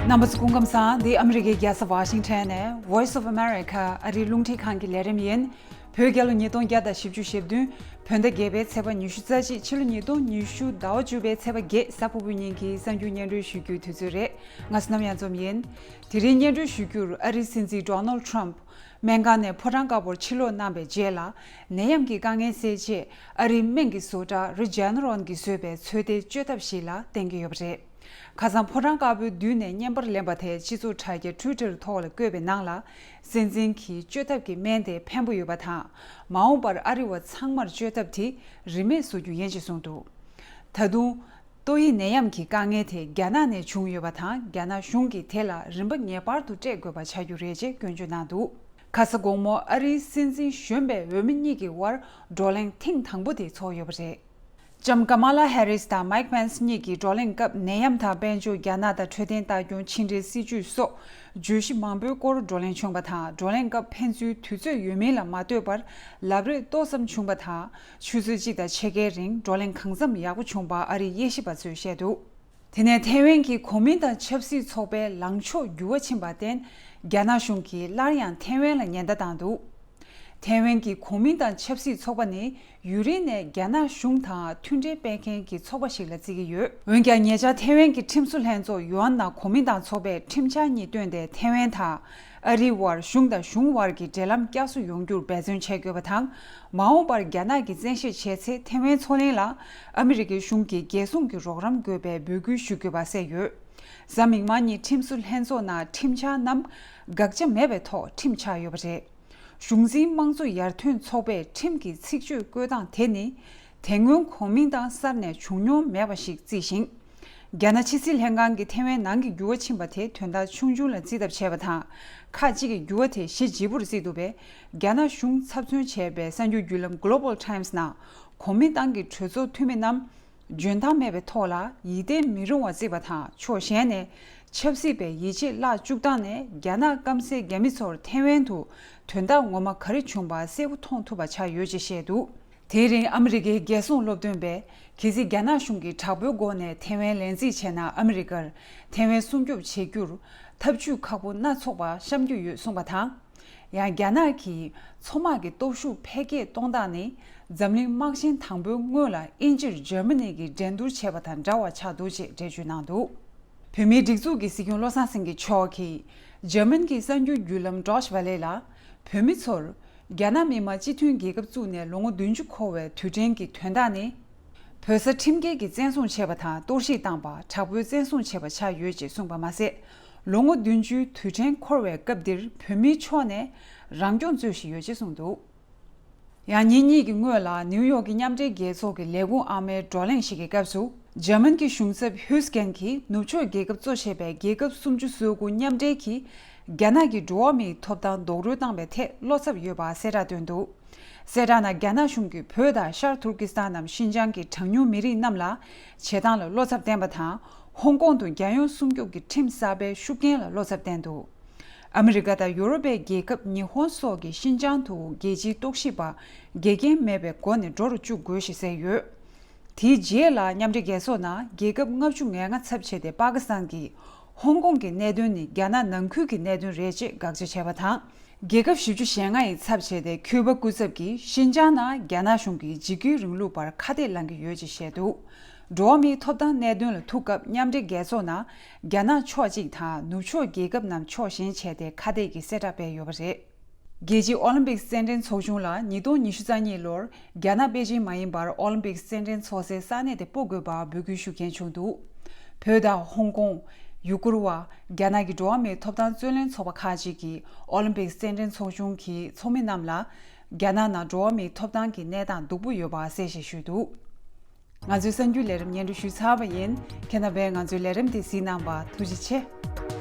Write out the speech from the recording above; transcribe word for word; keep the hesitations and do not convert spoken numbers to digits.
རྣམ་པ་ཚོ་སྐུ་ཁམས་བཟང་། འདི་ཨ་མི་རི་ཀའི་རྒྱལ་ས་ཝ་ཤིང་ཊོན་ནས་Voice of America ཨ་རིའི་རླུང་འཕྲིན་ཁང་གི་ལས་རིམ་ཡིན། བོད་རྒྱལ་ལོ་ཉིས་སྟོང་བརྒྱ་དང་བཞི་བཅུ་ཞེ་བདུན་བོད་ཟླ་བརྒྱད་པའི་ཚེས་པ་ཉི་ཤུ་རྩ་གཅིག་ཕྱི་ལོ་ཉིས་སྟོང་ཉི་ཤུ་ཟླ་བ་བཅུ་པའི་ཚེས་པ་བརྒྱད་གཟའ་ཕུར་བུའི་ཉིན་གྱི་གསར་འགྱུར་སྙན་སྒྲོན་ཞུ་རྒྱུའི་དུས་ཚོད་རེད། ང་བསོད་ནམས་གཡང་འཛོམས་ཡིན། དེ་རིང་སྙན་སྒྲོན་ཞུ་རྒྱུར་ཨ་རིའི་སྲིད་འཛིན་Donald Trump སྨན་ཁང་ནས་ཕོ་བྲང་དཀར་པོར་ཕྱིར་ལོག་གནང་བའི་རྗེས་ལ། ནད་ཡམས་ཀྱི་དཀའ་ངལ་སེལ་ཆེད་ཨ་རིའི་སྨན་གྱི་བཟོ་གྲྭ་Regeneron གིས་བཟོས་པའི་ཚོད་ལྟའི་བཅོས་ཐབས་ཤིག་ལ་བརྟེན་གྱི་ཡོད་པ་རེད། ཁ་སང་ཕོ་བྲང་དཀར་པོའི་མདུན་ནས་བརྙན་པར་ལེན་པ་དེ་སྤྱི་ཚོགས་དྲ་རྒྱ་Twitter ཐོག་ལ་བཀོད་པའི་ནང་ལ། སྲིད་འཛིན་གྱིས་བཅོས་ཐབས་ཀྱི་སྨན་དེ་ཕན་པོ་ཡོད་པ་དང་། མ་འོངས་པར་ཨ་རི་བ་ཚང་མར་བཅོས་ཐབས་དེ་རིན་མེད་བཟོ་རྒྱུ་ཡིན་ཅེས་གསུངས་འདུག་ད་དུང་། ཏོག་དབྱིབས་ནད་ཡམས་ཀྱི་དཀའ་ངལ་དེ་རྒྱ་ནག་ནས་བྱུང་ཡོད་པ་དང་། རྒྱ་ནག་གཞུང་གིས་དེ་ལ་རིན་པ་ངེས་པར་དུ་སྤྲད་དགོས་པ་ཆགས་རྒྱུ་རེད་ཅེས་སྐྱོན་བརྗོད་གནང་འདུག་ཁ་ས་དགོང་མོ་ཨ་རིའི་སྲིད་འཛིན་གཞོན་པའི་འོས་མི་གཉིས་ཀྱི་དབར་བགྲོ་གླེང་ཐེངས་དང་པོ་དེ་ཚོགས་ཡོད་པ་རེད། ལྕམ་Kamala Harris དང་Mike Pence གཉིས་ཀྱིས་བགྲོ་གླེང་སྐབས་ནད་ཡམས་དང་དཔལ་འབྱོར། རྒྱ་ནག་དང་འཕྲོད་བསྟེན་ལྟ་སྐྱོང་། ཕྱི་འབྲེལ། སྲིད་ཇུས་སོགས་བརྗོད་གཞི་མང་པོའི་སྐོར་བགྲོ་གླེང་བྱུང་བ་དང་། བགྲོ་གླེང་སྐབས་ཕན་ཚུན་དུས་ཚོད་ཡོད་མིན་ལ་མ་ལྟོས་པར་ལབ་རེས་ཏོག་ཙམ་བྱུང་བ་དང་། ཆུ་ཚོད་གཅིག་དང་ཕྱེད་ཀའི་རིང་བགྲོ་གླེང་གང་འཚམ་ཡག་པོ་བྱུང་བ་ཨ་རིའི་དབྱེ་ཞིབ་པ་ཚོས་བཤད་འདུག་དེ་ནས་ཐའེ་ཝན་གྱི་གོ་མིན་ཏང་ཆབ་སྲིད་ཚོགས་པའི་ལངས་ཕྱོགས་འགྱུར་བ་ཕྱིན་པར་བརྟེན། རྒྱ་ནག་གཞུང་གིས་སླར་ཡང་ཐའེ་ཝན་ལ་ཉེན་བརྡ་བཏང་འདུག་ཐའེ་ཝན་གྱི་གོ་མིན་ཏང་ཆབ་སྲིད་ཚོགས་པ་ནི་ཡུན་རིང་ནས་རྒྱ་ནག་གཞུང་དང་མཐུན་འབྲེལ་སྤེལ་མཁན་གྱི་ཚོགས་པ་ཞིག་ལ་བརྩི་གི་ཡོད། འོན་ཀྱང་ཉེ་ཆར་ཐའེ་ཝན་གྱི་ཁྲིམས་བཟོ་ལྷན་ཚོགས་ཡུའན་ནང་གོ་མིན་ཏང་ཚོགས་པས་ཁྲིམས་འཆར་གཉིས་བཏོན་ཏེ། ཐའེ་ཝན་དང་ཨ་རིའི་དབར་གཞུང་དང་གཞུང་དབར་གྱི་འབྲེལ་ལམ་བསྐྱར་གསོ་ཡོང་རྒྱུར་འབད་བརྩོན་བྱེད་དགོས་པ་དང་། མ་འོངས་པར་རྒྱ་ནག་གིས་བཙན་ཤེད་བྱས་ཚེ། ཐའེ་ཝན་མཚོ་གླིང་ལ་ཨ་མི་རི་ཀའི་གཞུང་གིས་རྒྱལ་སྲུང་གི་རོགས་རམ་དགོས་པའི་འབོད་སྐུལ་ཞུ་དགོས་པ་གསལ་ཡོད། གཟའ་མིག་དམར་ཉིན་ཁྲིམས་བཟོ་ལྷན་ཚོགས་ནང་ཁྲིམས་འཆར་རྣམས་དགག་བྱ་མེད་པའི་ཐོག་ཁྲིམས་ཆགས་ཡོད་པ་རེད། གཞུང་འཛིན་དམངས་གཙོ་ཡར་ཐོན་ཚོགས་པས་ཁྲིམས་ཀྱི་ཚིག་བརྗོད་བཀོད་སྟངས་དེ་ནི། དེ་སྔོན་གོ་མིན་ཏང་གསར་ནས་བྱུང་མྱོང་མེད་པ་ཞིག་བརྩིས་ཤིང་། རྒྱ་ནག་ཕྱི་སྲིད་ལྷན་ཁང་གིས་ཐའེ་ཝན་ནང་གི་འགྱུར་བ་ཕྱིན་པ་དེ་དོན་དག་ཆུང་ཆུང་ལ་བརྩི་ཐབས་བྱས་པ་དང་། ཁག་ཅིག་གིས་འགྱུར་བ་དེ་གཞི་ལྗིད་པོར་བརྩིས་འདུག་པས། རྒྱ་ནག་གཞུང་ཚབ་མཚོན་བྱས་པའི་གསར་འགྱུར་བརྒྱུད་ལམ་Global Times ནང་། གོ་མིན་ཏང་གི་གྲོས་ཚོགས་འཐུས་མི་རྣམས། འཇོན་ཐང་མེད་པའི་ཐོག་ལ་ཡིད་བརྟན་མི་རུང་བ་བརྩིས་པ་དང་། ཕྱོགས་གཞན་ནས་ཆབ་སྲིད་པའི་ཡིད་ཆེས་བརླག་བཅུག་སྟངས་ནས། རྒྱ་ནག་སྐམ་སའི་རྒྱ་མི་ཚོར་ཐའེ་ཝན་དུ་དོན་དག་ངོ་མ་ག་རེ་བྱུང་པ་གསལ་པོ་མཐོང་ཐུབ་པ་ཆགས་ཡོད་ཅེས་བཤད་འདུག་དེའི་རིང་ཨ་མི་རི་ཀའི་རྒྱལ་སྲུང་སློབ་སྟོན་པས། གལ་སྲིད་རྒྱ་ནག་གཞུང་གིས་དྲག་པོའི་སྒོ་ནས་ཐའེ་ཝན་ལེན་རྩིས་བྱས་ན། ཨ་མི་རི་ཀར་ཐའེ་ཝན་སྲུང་སྐྱོབ་བྱེད་རྒྱུར་ཐབས་ཇུས་ཁག་པོ་སྣ་ཚོགས་པ་བཤམས་རྒྱུ་ཡོད་གསུངས་པ་དང་། ཡང་རྒྱ་ནག་གིས་མཚོ་དམག་གི་སྟོབས་ཤུགས་འཕེལ་རྒྱས་གཏོང་སྟངས་ནི། འཛམ་གླིང་དམག་ཆེན་དང་པོའི་སྔོན་ལ་དབྱིན་ཇིར་འཇར་མ་ནི་གིས་འགྲན་བསྡུར་བྱས་པ་དང་འདྲ་བ་ཆགས་འདུག་ཅེས་འགྲེལ་བརྗོད་གནང་འདུག་བོད་མིའི་སྒྲིག་འཛུགས་ཀྱི་སྲིད་སྐྱོང་བློ་བཟང་སེང་གེ་མཆོག་གིས། འཇར་མན་གྱི་གསར་འགྱུར་བརྒྱུད་ལམ་Deutsche Welle ལ། བོད་མི་ཚོར། རྒྱ་ནག་མི་དམངས་སྤྱི་མཐུན་རྒྱལ་ཁབ་བཙུགས་ནས་ལོ་ངོ་བདུན་ཅུ་འཁོར་བའི་དུས་དྲན་གྱི་དོན་དག་ནི། བོད་ས་ཁྲིམས་འགལ་གྱིས་བཙན་བཟུང་བྱས་པ་དང་། གཏོར་བཤིག་བཏང་པ། དྲག་པོས་བཙན་བཟུང་བྱས་པ་ཆགས་ཡོད་ཅེས་གསུངས་པ་མ་ཟད། ལོ་ངོ་བདུན་ཅུའི་དུས་དྲན་འཁོར་བའི་སྐབས་འདིར་བོད་མིའི་ཕྱོགས་ནས་རང་སྐྱོང་རྩོད་བཞིན་ཡོད་ཅེས་གསུངས་འདུག་ཡང་ཉིན་གཉིས་ཀྱི་སྔོན་ལ་ནིའུ་ཡོག་གི་མཉམ་འབྲེལ་རྒྱལ་ཚོགས་ཀྱི་ལས་ཁུངས་ཨང་མའི་བགྲོ་གླེང་ཞིག་གི་སྐབས་སུ། འཇར་མན་གྱི་གཞུང་ཚབ་ཧུས་ཀེན་གྱིས་ནུབ་ཕྱོགས་རྒྱལ་ཁབ་གཙོ་བྱས་པའི་རྒྱལ་ཁབ་སུམ་ཅུ་སོ་དགུ་མཉམ་འབྲེལ་གྱིས་རྒྱ་ནག་གི་འགྲོ་བ་མིའི་ཐོབ་ཐང་རྡོག་རོལ་བཏང་བའི་ཐད་བློ་འཚབ་ཡོད་པ་གསལ་བསྒྲགས་བཏོན་འདུག་གསལ་བསྒྲགས་ནང་། རྒྱ་ནག་གཞུང་གིས་བོད་དང་ཤར་ཐུར་ཀི་སི་ཐན་ནམ་ཤིན་ཅང་གི་གྲངས་ཉུང་མི་རིགས་རྣམས་ལ་བྱེད་སྟངས་ལ་བློ་འཚབ་བསྟན་པ་དང་། ཧོང་ཀོང་དུ་རྒྱལ་ཡོངས་སྲུང་སྐྱོབ་ཀྱི་ཁྲིམས་གསར་པའི་ཤུགས་རྐྱེན་ལ་བློ་འཚབ་བསྟན་འདུག་ཨ་མི་རི་ཀ་དང་ཡོ་རོབ་པའི་རྒྱལ་ཁབ་ཉི་ཧོང་སོགས་ཀྱིས་ཤིན་ཅང་དུ་རྒྱལ་སྤྱིའི་རྟོག་ཞིབ་པ་འགལ་རྐྱེན་མེད་པའི་སྒོ་ནས་འགྲོ་རུ་བཅུག་དགོས་ཞེས་གསལ་ཡོད། དེའི་རྗེས་ལ་མཉམ་འབྲེལ་རྒྱལ་ཚོགས་ནང་རྒྱལ་ཁབ་ལྔ་བཅུ་ང་ལྔ་ཚབ་བྱས་ཏེ། པ་ཀི་སི་ཐན་གྱིས་ཧོང་ཀོང་གི་གནད་དོན་ནི་རྒྱ་ནག་ནང་ཁུལ་གྱི་གནད་དོན་རེད་ཅེས་དགག་བྱ་བྱས་པ་དང་། རྒྱལ་ཁབ་བཞི་བཅུ་ཞེ་ལྔ་ཡི་ཚབ་བྱས་ཏེ། ཁྱུ་པ་སྐུ་ཚབ་ཀྱིས་ཤིན་ཅང་ནང་རྒྱ་ནག་གཞུང་གིས་འཇིགས་སྐུལ་རིང་ལུགས་པར་ཁ་གཏད་ལངས་ཀྱི་ཡོད་ཅེས་བཤད་འདུག་འགྲོ་བ་མིའི་ཐོབ་ཐང་གནད་དོན་ལ་ཐུག་སྐབས། མཉམ་འབྲེལ་རྒྱལ་ཚོགས་ནང་རྒྱ་ནག་ཕྱོགས་གཅིག་དང་ནུབ་ཕྱོགས་རྒྱལ་ཁབ་རྣམས་ཕྱོགས་ཞེན་བྱས་ཏེ་ཁ་གཏད་ཀྱི་གསལ་བསྒྲགས་སྤེལ་ཡོད་པ་རེད། རྒྱལ་སྤྱིའི་ཨོ་ལིམ་པིག་རྩེད་འགྲན་ཚོགས་ཆུང་ལ་ཉིས་སྟོང་ཉི་ཤུ་རྩ་གཉིས་ལོར་རྒྱ་ནག་པེ་ཅིང་མ་ཡིན་པར་ཨོ་ལིམ་པིག་རྩེད་འགྲན་ཚོགས་སའི་ས་གནས་དེ་སྤོ་དགོས་པར་འབོད་སྐུལ་ཞུ་མཁན་བྱུང་འདུག་བོད་དང་ཧོང་ཀོང་། ཡུ་གུར་བ། རྒྱ་ནག་གི་འགྲོ་བ་མིའི་ཐོབ་ཐང་རྩོད་ལེན་ཚོགས་པ་ཁག་ཅིག་གིས་ཨོ་ལིམ་པིག་རྩེད་འགྲན་ཚོགས་ཆུང་གི་ཚོགས་མི་རྣམས་ལ། རྒྱ་ནག་ནང་འགྲོ་བ་མིའི་ཐོབ་ཐང་གི་གནས་སྟངས་སྡུག་པོ་ཡོད་པ་གསལ་བཤད་ཞུས་འདུག་ང་ཚོའི་གསར་འགྱུར་ལས་རིམ་སྙན་སྒྲོན་ཞུས་ཚར་བ་ཡིན། ཁྱེད་རྣམ་པས་ང་ཚོའི་ལས་རིམ་དེ་གཟིགས་གནང་བར་ཐུགས་རྗེ་ཆེ།